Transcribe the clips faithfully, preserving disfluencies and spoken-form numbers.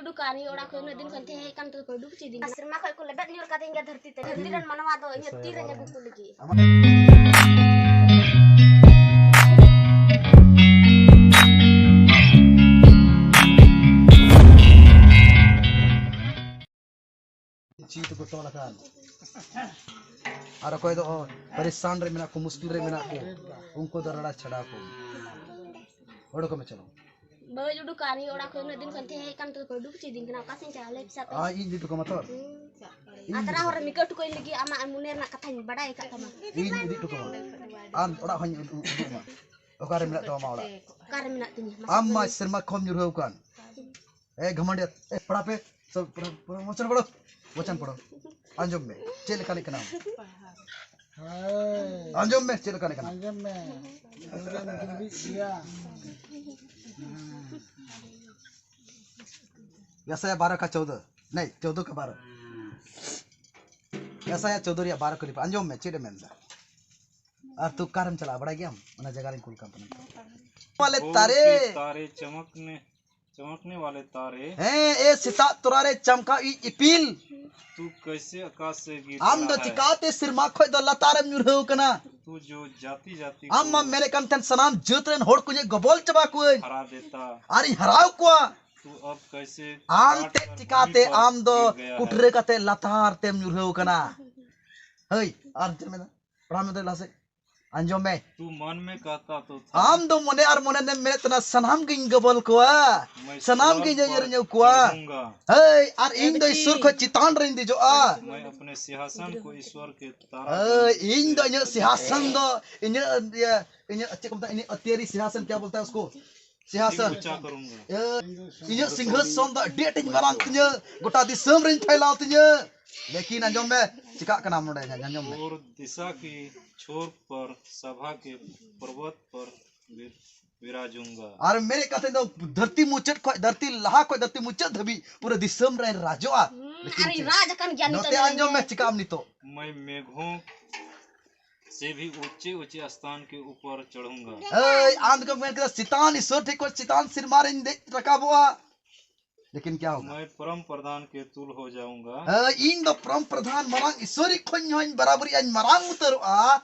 ᱩᱰᱩᱠᱟ, ᱱᱤᱭᱟᱹ ᱚᱲᱟᱜ ᱠᱷᱚᱱ ᱩᱱᱟᱹᱜ ᱫᱤᱱ ᱠᱷᱚᱱ ᱛᱟᱦᱮᱸ ᱦᱮᱡ ᱠᱟᱱ ᱛᱮᱠᱚ ᱩᱰᱩᱠ ᱦᱚᱪᱚᱭ ᱫᱤᱧ ᱠᱟᱱᱟ᱾ ᱥᱮᱨᱢᱟ ᱠᱷᱚᱱ ᱠᱚ ᱞᱮᱵᱮᱫ ᱧᱩᱨ ᱠᱟᱫᱤᱧ ᱜᱮᱭᱟ ᱫᱷᱟᱹᱨᱛᱤ ᱛᱮ᱾ ᱫᱷᱟᱹᱨᱛᱤ ᱨᱮᱱ ᱢᱟᱱᱣᱟ ᱫᱚ ᱤᱧᱟᱹᱜ ᱛᱤ ᱨᱮ ᱧᱟᱢ ᱠᱚ ᱞᱟᱹᱜᱤᱫ᱾ ᱪᱤ ᱛᱮᱠᱚ ᱛᱚᱞ ᱟᱠᱟᱱ᱾ ᱟᱨ ᱚᱠᱚᱭ ᱫᱚ ᱯᱟᱨᱤᱥᱟᱱ ᱨᱮ ᱢᱮᱱᱟᱜ ᱠᱚ, ᱢᱩᱥᱠᱤᱞ ᱨᱮ ᱢᱮᱱᱟᱜ ᱠᱚ, ᱩᱱᱠᱩ ᱫᱚ ᱨᱟᱲᱟ ᱪᱷᱟᱰᱟᱣ ᱠᱚ᱾ ᱚᱰᱚᱠᱚᱜ ᱢᱮ, ᱪᱚᱞᱚ᱾ ᱵᱟᱹᱧ ᱩᱰᱩᱠᱟ, ᱱᱤᱭᱟᱹ ᱚᱲᱟᱜ ᱠᱷᱚᱱ ᱩᱱᱟᱹᱜ ᱫᱤᱱ ᱠᱷᱚᱱ ᱛᱟᱦᱮᱸ ᱦᱮᱡ ᱠᱟᱱ ᱛᱮᱠᱚ ᱩᱰᱩᱠ ᱦᱚᱪᱚᱭᱫᱤᱧ ᱠᱟᱱᱟ᱾ ᱚᱠᱟ ᱥᱮᱫ ᱤᱧ ᱪᱟᱞᱟᱜᱼᱟ, ᱞᱟᱹᱭ ᱯᱮᱥᱮ ᱟᱯᱮ? ᱟᱡ ᱤᱧ ᱤᱫᱤ ᱦᱚᱴᱚ ᱠᱟᱢᱟ ᱛᱚ᱾ ᱦᱩᱸ᱾ ᱤᱧ ᱟᱛᱨᱟ ᱦᱚᱨ ᱨᱮ ᱢᱤᱠᱟᱹ ᱦᱚᱴᱚ ᱠᱟᱹᱧ ᱞᱟᱹᱜᱤᱫ ᱟᱢᱟᱜ ᱢᱚᱱᱮ ᱨᱮᱱᱟᱜ ᱠᱟᱛᱷᱟᱧ ᱵᱟᱰᱟᱭ ᱟᱠᱟᱫ ᱛᱟᱢᱟ᱾ ᱤᱧ ᱤᱫᱤ ᱦᱚᱴᱚ ᱠᱟᱢᱟ᱾ ᱟᱨ ᱚᱲᱟᱜ ᱦᱚᱸᱧ ᱩᱫᱩᱜ ᱩᱫᱩᱜ ᱟᱢᱟ᱾ ᱚᱠᱟᱨᱮ ᱢᱮᱱᱟᱜ ᱛᱟᱢᱟ ᱟᱢᱟᱜ ᱚᱲᱟᱜ? ᱚᱠᱟᱨᱮ ᱢᱮᱱᱟᱜ ᱛᱤᱧᱟ? ᱢᱟᱥᱮ ᱟᱢ ᱢᱟ ᱞᱟᱹᱭ ᱢᱮ᱾ ᱥᱮᱨᱢᱟ ᱠᱷᱚᱱ ᱧᱩᱨᱦᱟᱹᱣ ᱠᱟᱱ᱾ ᱮ ᱜᱷᱟᱢᱟᱱᱰᱤᱭᱟ, ᱮ ᱯᱟᱲᱦᱟᱜ ᱯᱮ᱾ ᱥᱚᱵ ᱯᱟᱲᱦᱟᱣ, ᱯᱟᱲᱦᱟᱣ, ᱢᱚᱪᱟ ᱯᱟᱲᱦᱟᱣ᱾ ᱢᱚᱪᱟᱱ ᱯᱟᱲᱦᱟᱣ᱾ ᱟᱸᱡᱚᱢ ᱢᱮ, ᱪᱮᱫ ᱞᱮᱠᱟᱱᱤᱡ ᱠᱟᱱᱟᱢ? ᱦᱳᱭ᱾ ᱟᱸᱡᱚᱢ ᱢᱮ, ᱪᱮᱫ ᱞᱮᱠᱟᱱᱤᱡ ᱠᱟᱱᱟᱢ? ᱟᱸᱡᱚᱢ ᱢᱮ᱾ ᱟᱸᱡᱚᱢ ᱡᱩᱞᱩᱜ ᱜᱮᱭᱟ᱾ ᱮᱥᱟᱭᱟ ᱵᱟᱨᱚ ᱠᱟ ᱪᱳᱫᱚ, ᱱᱮᱭ, ᱪᱳᱫᱚ ᱠᱟ ᱵᱟᱨᱚ᱾ ᱮᱥᱟᱭᱟ ᱪᱳᱫᱚ ᱨᱮᱭᱟᱜ ᱵᱟᱨᱚ ᱠᱚ ᱞᱤᱯᱟ᱾ ᱟᱸᱡᱚᱢ ᱢᱮ, ᱪᱮᱫ ᱮ ᱢᱮᱱᱫᱟ? ᱟᱨ ᱛᱩ ᱚᱠᱟᱨᱮᱢ ᱪᱟᱞᱟᱜᱼᱟ, ᱵᱟᱲᱟᱭ ᱜᱮᱭᱟᱢ? ᱚᱱᱟ ᱡᱟᱭᱜᱟ ᱨᱮᱧ ᱠᱩᱞ ᱠᱟᱢ ᱠᱟᱱᱟ᱾ ᱵᱚᱞᱮ ᱵᱷᱳᱨ ᱛᱟᱨᱮ᱾ ᱠᱮ ᱛᱟᱨᱮ ᱪᱚᱢᱠᱱᱮ, ᱪᱚᱢᱠᱱᱮ ᱣᱟᱞᱮ ᱛᱟᱨᱮ᱾ ᱦᱮᱸ, ᱮ ᱥᱮᱛᱟᱜ ᱛᱚᱨᱟ ᱨᱮ ᱪᱟᱢᱠᱟᱣᱤᱡ ᱤᱯᱤᱞ᱾ ᱛᱩ ᱠᱟᱭᱥᱮ ᱟᱠᱟᱥ ᱥᱮ ᱜᱤᱨ ᱟᱢ ᱫᱚ ᱨᱟᱦᱟ ᱦᱮ᱾ ᱪᱤᱠᱟᱛᱮ ᱥᱮᱨᱢᱟ ᱠᱷᱚᱡ ᱫᱚ ᱞᱟᱛᱟᱨᱮᱢ ᱧᱩᱨᱦᱟᱹᱣ ᱠᱟᱱᱟ? ᱛᱩ ᱡᱳ ᱡᱟᱛᱤ ᱡᱟᱛᱤ ᱟᱢ ᱠᱳ ᱢᱟᱢ ᱢᱮᱱᱮᱫ ᱠᱟᱱ ᱛᱟᱦᱮᱱ ᱥᱟᱱᱟᱢ ᱡᱟᱹᱛ ᱨᱮᱱ ᱦᱚᱲ ᱠᱚᱧ ᱜᱚᱵᱚᱞ ᱪᱟᱵᱟ ᱠᱚᱣᱟᱹᱧ᱾ ᱦᱟᱨᱟ ᱫᱮᱛᱟ᱾ ᱟᱨᱤᱧ ᱦᱟᱨᱟᱣ ᱠᱚᱣᱟ᱾ ᱛᱩ ᱟᱵ ᱠᱟᱭᱥᱮ ᱟᱢ ᱯᱟᱴ ᱛᱮ ᱠᱟᱨ ᱪᱤᱠᱟᱛᱮ ᱵᱷᱩᱢᱤ ᱯᱟᱨ ᱟᱢ ᱫᱚ ᱜᱤᱨ ᱜᱟᱭᱟ ᱦᱮ᱾ ᱠᱩᱴᱨᱟᱹ ᱠᱟᱛᱮ ᱞᱟᱛᱟᱨ ᱛᱮᱢ ᱧᱩᱨᱦᱟᱹᱣ ᱠᱟᱱᱟ? ᱦᱟᱹᱭ, ᱟᱨ ᱪᱮᱫ ᱢᱮᱱᱟ? ᱯᱟᱲᱦᱟᱣ ᱢᱮ ᱫᱮᱞᱟ ᱥᱮ᱾ ᱟᱸᱡᱚᱢ ᱢᱮ᱾ ᱛᱩ ᱢᱚᱱ ᱢᱮ ᱠᱟᱦᱛᱟ ᱛᱚ ᱛᱷᱟ᱾ ᱟᱢ ᱫᱚ ᱢᱚᱱᱮ ᱟᱨ ᱢᱚᱱᱮ ᱛᱮᱢ ᱢᱮᱱᱮᱫ ᱛᱟᱦᱮᱱᱟ, ᱥᱟᱱᱟᱢ ᱜᱤᱧ ᱜᱚᱵᱚᱞ ᱠᱚᱣᱟ, ᱢᱟᱹᱭ ᱥᱟᱱᱟᱢ ᱥᱚᱨᱜ ᱜᱤᱧ ᱯᱚᱨ ᱧᱮᱧᱮᱞ ᱠᱚᱣᱟ᱾ ᱪᱚᱲᱷᱩᱝᱜᱟ᱾ ᱦᱟᱹᱭ, ᱟᱨ ᱤᱧ ᱫᱚ ᱤᱥᱥᱚᱨ ᱠᱷᱚᱡ ᱪᱮᱛᱟᱱ ᱨᱮᱧ ᱫᱮᱡᱚᱜᱼᱟ᱾ ᱢᱟᱹᱭ ᱟᱯᱱᱮ ᱥᱤᱝᱦᱟᱥᱚᱱ ᱠᱚ ᱤᱥᱣᱚᱨ ᱠᱮ ᱛᱟᱨᱟ ᱦᱟᱹᱭ, ᱠᱚ ᱤᱧ ᱫᱚ ᱤᱧᱟᱹᱜ ᱥᱤᱝᱦᱟᱥᱚᱱ ᱫᱚ, ᱤᱧᱟᱹᱜ, ᱤᱭᱟᱹ, ᱤᱧᱟᱹᱜ ᱪᱮᱫ ᱠᱚ ᱢᱮᱛᱟᱜᱼᱟ, ᱤᱧᱟᱹᱜ ᱟᱹᱛᱤᱭᱟᱹᱨᱤ ᱥᱤᱝᱦᱟᱥᱚᱱ, ᱠᱭᱟ ᱵᱚᱞᱛᱟ ᱦᱟᱭ ᱩᱥᱠᱚ? ᱥᱤᱝᱦᱟᱥᱚᱱ᱾ ᱤᱧ ᱩᱪᱟ ᱠᱚᱨᱩᱝᱜᱟ᱾ ᱮ, ᱤᱧᱟᱹᱜ ᱥᱤᱝᱦᱟᱥᱚᱱ ᱫᱚ ᱟᱹᱰᱤ ᱟᱸᱴᱤᱧ ᱢᱟᱨᱟᱝ ᱛᱤᱧᱟᱹ, ᱜᱚᱴᱟ ᱫᱤᱥᱚᱢ ᱨᱤᱧ ᱯᱷᱟᱭᱞᱟᱣ ᱛᱤᱧᱟᱹ᱾ ᱞᱮᱠᱤᱱ ᱟᱸᱡᱚᱢ ᱢᱮ, ᱪᱤᱠᱟᱜ ᱠᱟᱱᱟ ᱱᱚᱰᱮ, ᱟᱸᱡᱚᱢ ᱢᱮ᱾ ᱚᱨ ᱫᱤᱥᱟ ᱠᱤ ᱪᱷᱳᱨ ᱯᱚᱨ ᱥᱟᱵᱷᱟ ᱠᱮ ᱯᱚᱨᱵᱚᱛ ᱯᱚᱨ ᱵᱤᱨ-, ᱵᱤᱨᱟᱡᱩᱝᱜᱟ᱾ ᱟᱨ ᱢᱮᱱᱮᱫ ᱠᱟᱛᱷᱟ ᱫᱚ ᱫᱷᱟᱹᱨᱛᱤ ᱢᱩᱪᱟᱹᱫ ᱠᱷᱚᱡ, ᱫᱷᱟᱹᱨᱛᱤ ᱞᱟᱦᱟ ᱠᱷᱚᱡ ᱫᱷᱟᱹᱨᱛᱤ ᱢᱩᱪᱟᱹᱫ ᱫᱷᱟᱹᱵᱤᱡ ᱯᱩᱨᱟᱹ ᱫᱤᱥᱚᱢ ᱨᱮ ᱨᱟᱡᱚᱜᱼᱟ᱾ ᱦᱩᱸ, ᱞᱮᱠᱤᱱ ᱟᱨᱤᱧ ᱪᱮᱫ? ᱨᱟᱡᱽ ᱟᱠᱟᱱ ᱜᱮᱭᱟ ᱱᱤᱛᱚᱜ ᱱᱚᱛᱮ ᱧᱮᱞ ᱟᱸᱡᱚᱢ ᱢᱮ, ᱢᱮ᱾ ᱪᱤᱠᱟᱜ ᱟᱢ ᱱᱤᱛᱚᱜ? ᱢᱟᱹᱭ ᱢᱮᱜᱷᱚ ᱥᱮ ᱵᱷᱤ ᱩᱪᱮ ᱩᱪᱮ ᱟᱥᱛᱟᱱ ᱠᱮ ᱩᱯᱚᱨ ᱪᱚᱲᱷᱩᱝᱜᱟ᱾ ᱮᱭ, ᱟᱢ ᱫᱚᱠᱚ ᱢᱮᱱ ᱠᱮᱫᱟ, ᱪᱮᱛᱟᱱ ᱤᱥᱚᱨ ᱴᱷᱮᱡ ᱠᱷᱚᱱ ᱪᱮᱛᱟᱱ ᱥᱮᱨᱢᱟ ᱨᱮᱧ ᱫᱮᱡ ᱨᱟᱠᱟᱵᱚᱜᱼᱟ᱾ लेकिन क्या होगा? मैं परम प्रधान के तुल हो जाऊंगा। ᱦᱮᱸ, ᱤᱧ ᱫᱚ ᱯᱚᱨᱚᱢ ᱯᱨᱚᱫᱷᱟᱱ ᱢᱟᱨᱟᱝ ᱤᱥᱚᱨᱤ ᱠᱷᱚᱱ ᱦᱚᱸᱧ ᱵᱟᱨᱟᱵᱟᱹᱨᱤ ᱟᱹᱧ ᱢᱟᱨᱟᱝ ᱩᱛᱟᱹᱨᱚᱜᱼᱟ᱾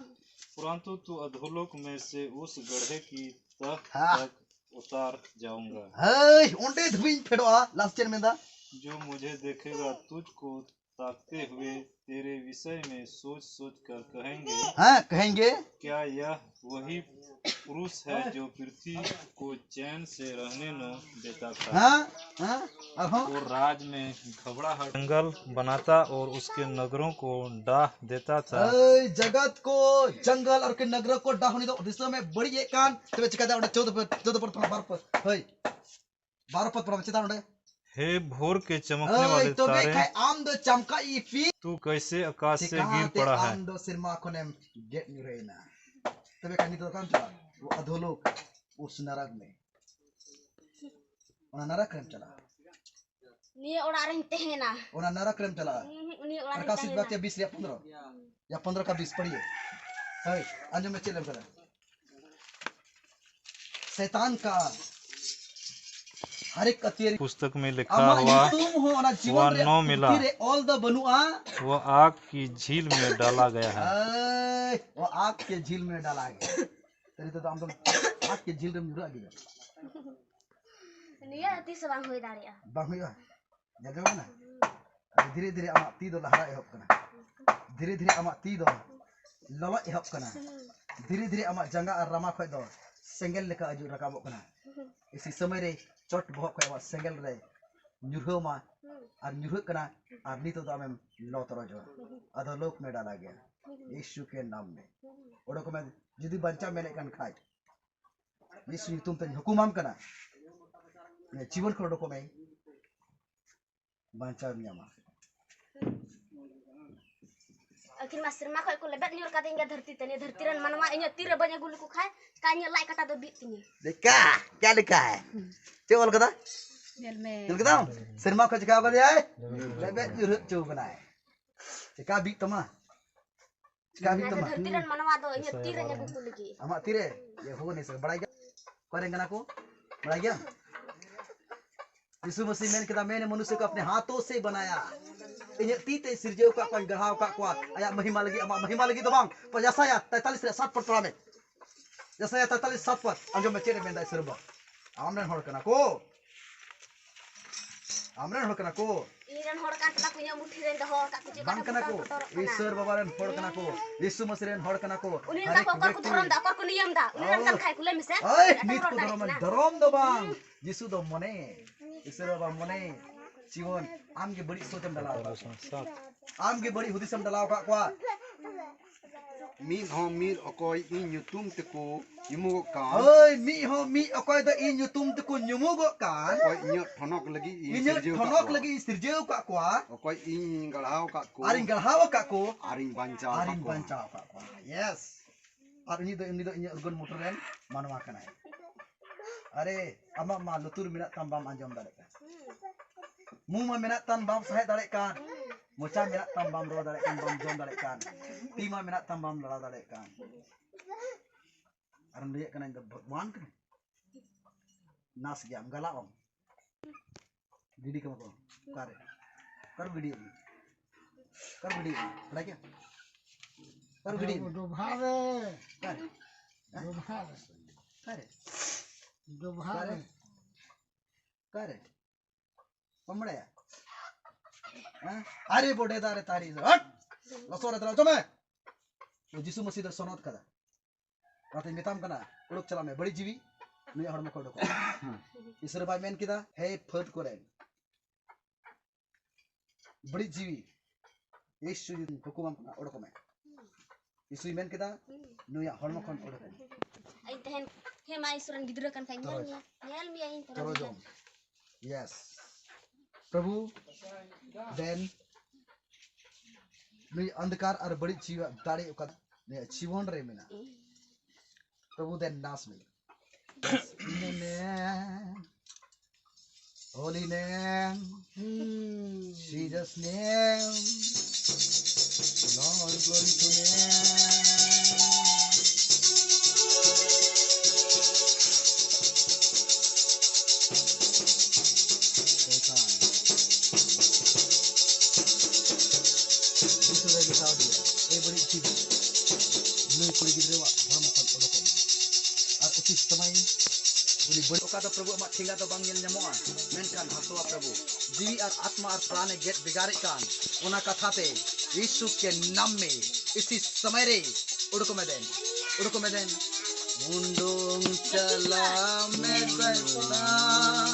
परंतु तू अधोलोक में से उस गड्ढे की तह हाँ। तक उतार जाऊंगा। ᱦᱮᱸ, ᱚᱸᱰᱮ ᱫᱷᱟᱹᱵᱤᱡ ᱤᱧ ᱯᱷᱮᱰᱚᱜᱼᱟ᱾ ᱞᱟᱥᱴ ᱪᱮᱫ ᱢᱮᱱᱫᱟ? जो मुझे देखेगा, तुझको ताकते हुए तेरे विषय में सोच सोच कर कहेंगे, हाँ, कहेंगे। क्या यह वही पुरुष है जो पृथ्वी को चैन से रहने न देता था? हाँ, हाँ, ᱟᱨᱦᱚᱸ᱾ और राज में घबड़ाहट जंगल बनाता और उसके नगरों को डाह देता था। ᱮᱭ ᱡᱟᱜᱟᱛ ᱠᱚ ᱡᱟᱝᱜᱟᱞ ᱟᱨ ᱠᱤ ᱱᱟᱜᱨᱟ ᱠᱚ ᱰᱟᱦᱩᱱᱤ ᱫᱚ ᱫᱤᱥᱚᱢ ᱮ ᱵᱟᱹᱲᱤᱡ ᱮᱫ ᱠᱟᱱ᱾ ᱛᱚᱵᱮ ᱪᱤᱠᱟᱹ ᱫᱟ ᱚᱸᱰᱮ ᱪᱳᱫᱽ ᱯᱚᱫ, ᱪᱳᱫᱽ ᱯᱚᱫ ᱯᱟᱲᱦᱟᱣ, ᱵᱟᱨᱚ ᱯᱚᱫ᱾ ᱦᱳᱭ, ᱵᱟᱨᱚ ᱯᱚᱫ ᱯᱟᱲᱦᱟᱣ ᱪᱮᱛᱟᱱ ᱚᱸᱰᱮ᱾ हे भोर के चमकने ᱳᱭ, वाले ᱛᱚᱵᱮ तारे, ᱠᱷᱟᱡ ᱟᱢ ᱫᱚ ᱪᱟᱢᱠᱟ ᱤᱯᱤᱞ᱾ तू कैसे आकाश से गिर ᱪᱮᱠᱟᱛᱮ पड़ा है? ᱟᱢ ᱫᱚ ᱥᱮᱨᱢᱟ ᱠᱷᱚᱱᱮᱢ ᱜᱮᱫ ᱧᱩᱨᱦᱟᱹᱭᱮᱱᱟ? ᱛᱚᱵᱮ ᱠᱷᱟᱡ ᱱᱤᱛᱚᱜ ᱫᱚ ᱚᱠᱟᱢ ᱪᱟᱞᱟᱜᱼᱟ? ᱚ ᱟᱫᱷᱳᱞᱳᱠ, ᱩᱥ ᱱᱟᱨᱟᱠ ᱢᱮ᱾ ᱚᱱᱟ ᱱᱟᱨᱟᱠ ᱨᱮᱢ ᱪᱟᱞᱟᱜᱼᱟ᱾ ᱱᱤᱭᱟᱹ ᱚᱲᱟᱜ ᱨᱮᱧ ᱛᱟᱦᱮᱱᱟ᱾ ᱚᱱᱟ ᱱᱟᱨᱟᱠ ᱨᱮᱢ ᱪᱟᱞᱟᱜᱼᱟ᱾ ᱦᱩᱸ, ᱩᱱᱤ ᱚᱲᱟᱜ ᱨᱮᱧ ᱯᱨᱚᱠᱟᱥᱤᱛ ᱛᱟᱦᱮᱱᱟ᱾ ᱵᱟᱠᱭᱟ ᱵᱤᱥ ᱨᱮᱭᱟᱜ ᱯᱚᱱᱫᱽᱨᱚ᱾ ᱭᱟ ᱯᱚᱱᱫᱽᱨᱚ ᱠᱟ ᱵᱤᱥ ᱯᱟᱲᱷᱤᱭᱮ᱾ ᱦᱳᱭ, ᱟᱸᱡᱚᱢ ᱢᱮ ᱪᱮᱫ ᱮᱢ ᱠᱟᱫᱟ᱾ शैतान का हर एक अतिरेक पुस्तक में लिखा ᱟᱢᱟᱜ हुआ ᱧᱩᱛᱩᱢ ᱦᱚᱸ ᱚᱱᱟ ᱡᱤᱵᱚᱱ ᱱᱚᱣᱟ ᱨᱮ ᱱᱚ ᱢᱮᱞᱟ᱾ ᱯᱩᱛᱷᱤ ᱨᱮ ᱚᱞ ᱫᱚ ᱵᱟᱹᱱᱩᱜᱼᱟ᱾ वह आग की झील में डाला गया है। ᱮᱭ, ᱚ ᱟᱜ ᱠᱮ ᱡᱷᱤᱞ ᱢᱮ ᱰᱟᱞᱟ ᱜᱮ᱾ ᱛᱟᱦᱞᱮ ᱱᱤᱛᱚᱜ ᱫᱚ ᱟᱢ ᱫᱚ ᱟᱜ ᱠᱮ ᱡᱷᱤᱞ ᱨᱮᱢ ᱧᱩᱨᱦᱟᱹᱜ ᱜᱮᱭᱟ᱾ ᱱᱤᱭᱟᱹ ᱛᱤᱥ ᱦᱚᱸ ᱵᱟᱝ ᱦᱩᱭ ᱫᱟᱲᱮᱭᱟᱜᱼᱟ᱾ ᱵᱟᱝ ᱦᱩᱭᱩᱜᱼᱟ᱾ ᱧᱮᱞ ᱧᱟᱢᱚᱜ ᱠᱟᱱᱟ? ᱟᱫᱚ ᱫᱷᱤᱨᱮ ᱫᱷᱤᱨᱮ ᱟᱢᱟᱜ ᱛᱤ ᱫᱚ ᱞᱟᱦᱟᱨᱟ ᱮᱦᱚᱵ ᱠᱟᱱᱟ᱾ ᱫᱷᱤᱨᱮ ᱫᱷᱤᱨᱮ ᱟᱢᱟᱜ ᱛᱤ ᱫᱚ ᱞᱚᱞᱚ ᱮᱦᱚᱵ ᱠᱟᱱᱟ᱾ ᱫᱷᱤᱨᱮ ᱫᱷᱤᱨᱮ ᱟᱢᱟᱜ ᱡᱟᱸᱜᱟ ᱟᱨ ᱨᱟᱢᱟ ᱠᱷᱚᱡ ᱫᱚ ᱥᱮᱸᱜᱮᱞ ᱞᱮᱠᱟ ᱟᱹᱡᱩᱨ ᱨᱟᱠᱟᱵᱚᱜ ᱠᱟᱱᱟ᱾ ᱤᱥᱤ ᱥᱚᱢᱚᱭ ᱨᱮ ᱪᱚᱴ ᱵᱚᱦᱚᱜ ᱠᱷᱚᱡ ᱟᱢᱟᱜ ᱥᱮᱸᱜᱮᱞ ᱨᱮ ᱧᱩᱨᱦᱟᱹᱣ ᱢᱟ ᱟᱨ ᱧᱩᱨᱦᱟᱹᱜ ᱠᱟᱱᱟ ᱟᱨ ᱱᱤᱛᱚᱜ ᱫᱚ ᱟᱢᱮᱢ ᱞᱚ ᱛᱚᱨᱚᱡᱚᱜᱼᱟ᱾ ᱟᱫᱚ ᱞᱳᱠ ᱢᱮ ᱰᱟᱞᱟ ᱜᱮᱭᱟ᱾ ᱭᱤᱥᱩ ᱠᱮ ᱱᱟᱢ ᱢᱮ᱾ ᱚᱰᱚᱠᱚᱜ ᱢᱮ, ᱡᱩᱫᱤ ᱵᱟᱧᱪᱟᱣ ᱢᱮᱱᱮᱫ ᱠᱟᱱ ᱠᱷᱟᱡ᱾ ᱭᱤᱥᱩ ᱧᱩᱛᱩᱢ ᱛᱮᱧ ᱦᱩᱠᱩᱢᱟᱢ ᱠᱟᱱᱟ᱾ ᱡᱤᱵᱚᱱ ᱠᱷᱚᱱ ᱚᱰᱚᱠᱚᱜ ᱢᱮ᱾ ᱵᱟᱧᱪᱟᱣ ᱮᱢ ᱧᱟᱢᱟ᱾ ᱟᱹᱠᱤᱱ ᱢᱟ ᱥᱮᱨᱢᱟ ᱠᱷᱚᱡ ᱠᱚ ᱞᱮᱵᱮᱫ ᱧᱩᱨ ᱠᱟᱫᱤᱧ ᱜᱮ ᱫᱷᱟᱹᱨᱛᱤ ᱛᱮ᱾ ᱱᱤᱭᱟᱹ ᱫᱷᱟᱹᱨᱛᱤ ᱨᱮᱱ ᱢᱟᱱᱣᱟ ᱤᱧᱟᱹᱜ ᱛᱤᱨᱮ ᱵᱟᱹᱧ ᱟᱹᱜᱩ ᱞᱮᱠᱚ ᱠᱷᱟᱡ, ᱪᱤᱠᱟ ᱤᱧᱟᱹᱜ ᱞᱟᱡ ᱠᱟᱴᱟ ᱫᱚ ᱵᱤᱫ ᱛᱤᱧᱟᱹ᱾ ᱞᱮᱠᱟ, ᱠᱭᱟ ᱞᱮᱠᱟ ᱦᱮ? ᱪᱮᱫ ᱚᱞ ᱠᱟᱫᱟ? ᱧᱮᱞ ᱢᱮ᱾ ᱧᱮᱞ ᱠᱮᱫᱟᱢ? ᱥᱮᱨᱢᱟ ᱠᱷᱚᱡ ᱪᱤᱠᱟ ᱠᱟᱫᱮᱭᱟᱭ? ᱞᱮᱵᱮᱫ ᱧᱩᱨᱦᱟᱹ ᱦᱚᱪᱚ ᱠᱟᱱᱟᱭ᱾ ᱪᱤᱠᱟ ᱵᱤᱫ ᱛᱟᱢᱟ? ᱪᱤᱠᱟ ᱵᱤᱫ ᱚᱱᱟᱛᱮ ᱛᱟᱢᱟ? ᱫᱷᱟᱹᱨᱛᱤ ᱨᱮᱱ ᱢᱟᱱᱣᱟ ᱫᱚ ᱤᱧᱟᱹᱜ ᱛᱤ ᱨᱮᱧ ᱟᱹᱜᱩ ᱠᱚ ᱞᱟᱹᱜᱤᱫ᱾ ᱟᱢᱟᱜ ᱛᱤᱨᱮ? ᱤᱭᱟᱹ ᱦᱩ ᱱᱤᱥ ᱵᱟᱲᱟᱭ ᱜᱮᱭᱟ? ᱚᱠᱟᱨᱮᱱ ᱠᱟᱱᱟ ᱠᱚ? ᱵᱟᱲᱟᱭ ᱜᱮᱭᱟᱢ? ᱭᱤᱥᱩ ᱢᱟᱹᱥᱤ ᱢᱮᱱ ᱠᱮᱫᱟ, मैंने मनुष्य को अपने हाथों से बनाया। ᱤᱧᱟᱹᱜ ᱛᱤ ᱛᱮ ᱥᱤᱨᱡᱟᱹᱣ ᱟᱠᱟᱫ ᱠᱚᱣᱟᱧ, ᱜᱟᱲᱦᱟᱣ ᱟᱠᱟᱫ ᱠᱚᱣᱟ᱾ ᱟᱭᱟᱜ ᱢᱟᱹᱦᱤᱢᱟ ᱞᱟᱹᱜᱤᱫ, ᱟᱢᱟᱜ ᱢᱟᱹᱦᱤᱢᱟ ᱞᱟᱹᱜᱤᱫ ᱫᱚ ᱵᱟᱝ᱾ ᱯᱚᱭ ᱭᱟᱥᱟᱭᱟ ᱛᱮᱛᱟᱞᱤᱥ ᱨᱮ ᱥᱟᱛ ᱯᱚᱫ ᱯᱟᱲᱦᱟᱣ ᱢᱮ᱾ ᱭᱟᱥᱟᱭᱟ ᱛᱮᱛᱟᱞᱤᱥ ᱥᱟᱛ ᱯᱚᱫ᱾ ᱟᱸᱡᱚᱢ ᱢᱮ, ᱪᱮᱫ ᱮ ᱢᱮᱱᱫᱟ ᱤᱥᱚᱨ ᱵᱟᱵᱟ᱾ ᱟᱢ ᱨᱮᱱ ᱦᱚᱲ ᱠᱟᱱᱟ ᱠᱚ᱾ ᱟᱢ ᱨᱮᱱ ᱦᱚᱲ ᱠᱟᱱᱟ ᱠᱚ᱾ ᱤᱧ ᱨᱮᱱ ᱦᱚᱲ ᱠᱟᱱ ᱛᱟᱞᱟ ᱠᱚ, ᱤᱧᱟᱹᱜ ᱢᱩᱴᱷᱤ ᱨᱮᱧ ᱫᱚᱦᱚ ᱟᱠᱟᱫ ᱠᱚ, ᱪᱮᱫ ᱵᱟᱝ ᱠᱟᱱᱟ ᱠᱚ᱾ ᱵᱚᱛᱚᱨᱚᱜ ᱠᱟᱱᱟ᱾ ᱤᱥᱚᱨ ᱵᱟᱵᱟ ᱨᱮᱱ ᱦᱚᱲ ᱠᱟᱱᱟ ᱠᱚ᱾ ᱭᱤᱥᱩ ᱢᱟᱹᱥᱤ ᱨᱮᱱ ᱦᱚᱲ ᱠᱟᱱᱟ ᱠᱚ᱾ ᱩᱱᱤ ᱨᱮᱱ ᱦᱟᱨᱮᱠ ᱠᱟᱠᱚ ᱚᱠᱚᱭ ᱠᱚ ᱵᱮᱠᱛᱤ᱾ ᱫᱷᱚᱨᱚᱢ ᱫᱟ, ᱚᱠᱚᱭ ᱠᱚ ᱱᱤᱭᱚᱢ ᱫᱟ? ᱩᱱᱤ ᱨᱮᱱ ᱳᱭ, ᱠᱟᱱ ᱠᱷᱟᱡ ᱠᱚ ᱞᱟᱹᱭ ᱢᱮᱥᱮ᱾ ᱳᱭ, ᱮᱴᱟᱜ ᱱᱤᱛ ᱦᱚᱲ ᱠᱚ ᱫᱟᱲᱮ ᱫᱷᱚᱨᱚᱢ, ᱠᱟᱱᱟ᱾ ᱫᱷᱚᱨᱚᱢ ᱫᱚ ᱵᱟᱝ᱾ ᱡᱤᱥᱩ ᱫᱚ ᱢᱚᱱᱮ᱾ ᱤᱥᱚᱨ ᱵᱟᱵᱟ ᱢᱚᱱᱮ᱾ ᱡᱤᱵᱚᱱ, ᱟᱢ ᱜᱮ ᱵᱟᱹᱲᱤᱡ ᱥᱳᱪ ᱮᱢ ᱰᱟᱞᱟᱣ ᱟᱠᱟᱫ ᱠᱚᱣᱟ᱾ ᱟᱢ ᱜᱮ ᱵᱟᱹᱲᱤᱡ ᱦᱩᱫᱤᱥ ᱮᱢ ᱰᱟᱞᱟᱣ ᱟᱠᱟᱫ ᱠᱚᱣᱟ᱾ ᱢᱤᱫ ᱦᱚᱸ ᱢᱤᱫ ᱚᱠᱚᱭ ᱤᱧ ᱧᱩᱛᱩᱢ ᱛᱮᱠᱚ ᱧᱩᱢᱩᱜᱚᱜ ᱠᱟᱱ᱾ ᱦᱳᱭ, ᱢᱤᱫ ᱦᱚᱸ ᱢᱤᱫ ᱚᱠᱚᱭ ᱫᱚ ᱤᱧ ᱧᱩᱛᱩᱢ ᱛᱮᱠᱚ ᱧᱩᱢᱩᱜᱚᱜ ᱠᱟᱱ᱾ ᱚᱠᱚᱭ ᱤᱧᱟᱹᱜ ᱴᱷᱚᱱᱚᱠ ᱞᱟᱹᱜᱤᱫ ᱤᱧ ᱤᱧᱟᱹᱜ ᱥᱤᱨᱡᱟᱹᱣ ᱟᱠᱟᱫ ᱴᱷᱚᱱᱚᱠ ᱠᱚᱣᱟ᱾ ᱞᱟᱹᱜᱤᱫ ᱤᱧ ᱥᱤᱨᱡᱟᱹᱣ ᱟᱠᱟᱫ ᱠᱚᱣᱟ᱾ ᱚᱠᱚᱭ ᱤᱧ ᱜᱟᱲᱦᱟᱣ ᱟᱠᱟᱫ ᱠᱚ᱾ ᱟᱨᱤᱧ ᱜᱟᱲᱦᱟᱣ ᱟᱠᱟᱫ ᱠᱚ᱾ ᱟᱨᱤᱧ ᱵᱟᱧᱪᱟᱣ ᱟᱠᱟᱫ ᱟᱨᱤᱧ ᱠᱚᱣᱟ᱾ ᱵᱟᱧᱪᱟᱣ ᱟᱠᱟᱫ ᱠᱚᱣᱟ᱾ ᱭᱮᱥ᱾ ᱟᱨ ᱩᱱᱤ ᱫᱚ, ᱩᱱᱤ ᱫᱚ ᱤᱧᱟᱹᱜ ᱩᱨᱜᱟᱹᱱ ᱢᱩᱴᱷᱟᱹᱱ ᱨᱮᱱ ᱢᱟᱱᱣᱟ ᱠᱟᱱᱟᱭ᱾ ᱟᱨᱮ, ᱟᱢᱟᱜ ᱢᱟ ᱞᱩᱛᱩᱨ ᱢᱮᱱᱟᱜ ᱛᱟᱢ, ᱵᱟᱢ ᱟᱸᱡᱚᱢ ᱫᱟᱲᱮᱭᱟᱜ ᱠᱟᱱ᱾ ᱢᱩ ᱢᱟ ᱢᱮᱱᱟᱜ ᱛᱟᱢ, ᱵᱟᱢ ᱥᱟᱦᱮᱫ ᱫᱟᱲᱮᱭᱟᱜ ᱠᱟᱱ᱾ ᱢᱚᱪᱟ ᱢᱮᱱᱟᱜ ᱛᱟᱢ, ᱵᱟᱢ ᱨᱚᱲ ᱫᱟᱲᱮᱭᱟᱜ ᱠᱟᱱ, ᱵᱟᱢ ᱡᱚᱢ ᱫᱟᱲᱮᱭᱟᱜ ᱠᱟᱱ᱾ ᱛᱤ ᱢᱟ ᱢᱮᱱᱟᱜ ᱛᱟᱢ, ᱵᱟᱢ ᱞᱟᱲᱟᱣ ᱫᱟᱲᱮᱭᱟᱜ ᱠᱟᱱ᱾ ᱟᱨᱮᱢ ᱞᱟᱹᱭᱮᱫ ᱠᱟᱱᱟ, ᱤᱧ ᱫᱚ ᱵᱷᱚᱜᱚᱵᱟᱱ ᱠᱟᱹᱱᱟᱹᱧ᱾ ᱱᱟᱥ ᱜᱮᱭᱟᱢ, ᱜᱟᱞᱟᱜ ᱟᱢ᱾ ᱜᱤᱰᱤ ᱠᱟᱢᱟ ᱠᱚ᱾ ᱚᱠᱟᱨᱮ? ᱚᱠᱟᱨᱮ ᱜᱤᱰᱤᱭᱮᱫ ᱢᱮ? ᱚᱠᱟᱨᱮ ᱜᱤᱰᱤᱭᱮᱫ ᱢᱮ? ᱵᱟᱲᱟᱭ ᱜᱮᱭᱟ? ᱚᱠᱟᱨᱮ ᱜᱤᱰᱤᱭᱮᱫ ᱢᱮ? ᱰᱚᱵᱷᱟ ᱨᱮ᱾ ᱚᱠᱟᱨᱮ? ᱦᱮᱸ? ᱰᱚᱵᱷᱟ ᱨᱮ᱾ ᱚᱠᱟᱨᱮ? ᱰᱚᱵᱷᱟ ᱚᱠᱟᱨᱮ? ᱨᱮ᱾ ᱚᱠᱟᱨᱮ? ᱵᱟᱢ ᱵᱟᱲᱟᱭᱟ? ᱦᱮᱸ? ᱟᱨᱮ ᱵᱚᱰᱮ ᱫᱟᱨᱮ ᱛᱟᱨᱤ ᱫᱚ, ᱦᱟᱴ! ᱞᱚᱥᱚᱫ ᱨᱮ ᱫᱚ ᱚᱪᱚᱜ ᱢᱮ᱾ ᱡᱤᱥᱩ ᱢᱟᱹᱥᱤ ᱫᱚ ᱥᱚᱱᱚᱛ ᱠᱟᱫᱟ᱾ ᱚᱱᱟᱛᱮᱧ ᱢᱮᱛᱟᱢ ᱠᱟᱱᱟ, ᱩᱰᱩᱠ ᱪᱟᱞᱟᱜ ᱢᱮ, ᱵᱟᱹᱲᱤᱡ ᱡᱤᱣᱤ ᱱᱩᱭᱟᱜ ᱦᱚᱲᱢᱚ ᱠᱷᱚᱱ ᱩᱰᱩᱠᱚᱜ ᱢᱮ᱾ ᱤᱥᱚᱨ ᱵᱟᱭ ᱢᱮᱱ ᱠᱮᱫᱟ, ᱦᱮ ᱯᱷᱟᱹᱫ ᱠᱚᱨᱮ ᱵᱟᱹᱲᱤᱡ ᱡᱤᱣᱤ, ᱤᱥᱩ ᱡᱩᱫᱤ ᱦᱩᱠᱩᱢᱟᱢ ᱠᱟᱱᱟ, ᱚᱰᱚᱠᱚᱜ ᱢᱮ᱾ ᱤᱥᱩᱭ ᱢᱮᱱ ᱠᱮᱫᱟ, ᱱᱩᱭᱟᱜ ᱦᱚᱲᱢᱚ ᱠᱷᱚᱱ ᱚᱰᱚᱠᱚᱜ ᱢᱮ᱾ ᱤᱧ ᱛᱟᱦᱮᱱ, ᱦᱮ ᱢᱟ ᱤᱥᱚᱨ ᱨᱮᱱ ᱜᱤᱫᱽᱨᱟᱹ ᱠᱟᱱ ᱠᱷᱟᱡ ᱧᱮᱞ ᱛᱚᱨᱚᱡ᱾ ᱢᱮᱭᱟ, ᱧᱮᱞ ᱢᱮᱭᱟ ᱤᱧ ᱛᱚᱨᱚᱡ ᱛᱚᱨᱚᱡᱚᱢ᱾ ᱜᱤᱫᱽᱨᱟᱹ᱾ Yes. ᱯᱨᱚᱵᱷᱩ, then ᱱᱩᱭ ᱚᱱᱫᱷᱠᱟᱨ ᱟᱨ ᱵᱟᱹᱲᱤᱡ ᱡᱤᱣᱤᱭᱟᱜ ᱫᱟᱲᱮ ᱚᱠᱟ ᱱᱩᱭᱟᱜ ᱡᱤᱵᱚᱱ ᱨᱮ ᱢᱮᱱᱟᱜᱼᱟ᱾ ᱯᱨᱚᱵᱷᱩ, then ᱱᱟᱥ ᱢᱮ᱾ Yes, in the name, holy name, Jesus name, Lord, glory to name. ᱠᱩᱲᱤ ᱜᱤᱫᱽᱨᱟᱹᱣᱟᱜ ᱦᱚᱲᱢᱚ ᱠᱷᱚᱱ ᱚᱰᱚᱠᱚᱜ ᱢᱟ᱾ ᱟᱨ ᱩᱪᱤᱛ ᱥᱚᱢᱚᱭ ᱩᱱᱤ ᱵᱟᱹᱲᱤᱡ ᱚᱠᱟ ᱫᱚ ᱯᱨᱚᱵᱷᱩ ᱟᱢᱟᱜ ᱴᱷᱮᱸᱜᱟ ᱫᱚ ᱵᱟᱝ ᱧᱮᱞ ᱧᱟᱢᱚᱜᱼᱟ, ᱢᱮᱱᱠᱷᱟᱱ ᱦᱟᱥᱣᱟ ᱯᱨᱚᱵᱷᱩ ᱡᱤᱣᱤ ᱟᱨ ᱟᱛᱢᱟ ᱟᱨ ᱯᱨᱟᱱᱮ ᱜᱮᱫ ᱵᱷᱮᱜᱟᱨᱮᱫ ᱠᱟᱱ ᱚᱱᱟ ᱠᱟᱛᱷᱟ ᱛᱮ ᱭᱤᱥᱩ ᱠᱮ ᱱᱟᱢ ᱢᱮ ᱤᱥᱤ ᱥᱚᱢᱚᱭ ᱨᱮ ᱩᱰᱩᱠ ᱢᱮ ᱫᱮᱱ, ᱩᱰᱩᱠ ᱢᱮ ᱫᱮᱱ, ᱩᱰᱩᱝ ᱪᱟᱞᱟᱜ ᱢᱮ ᱥᱟᱭᱛᱟᱱ᱾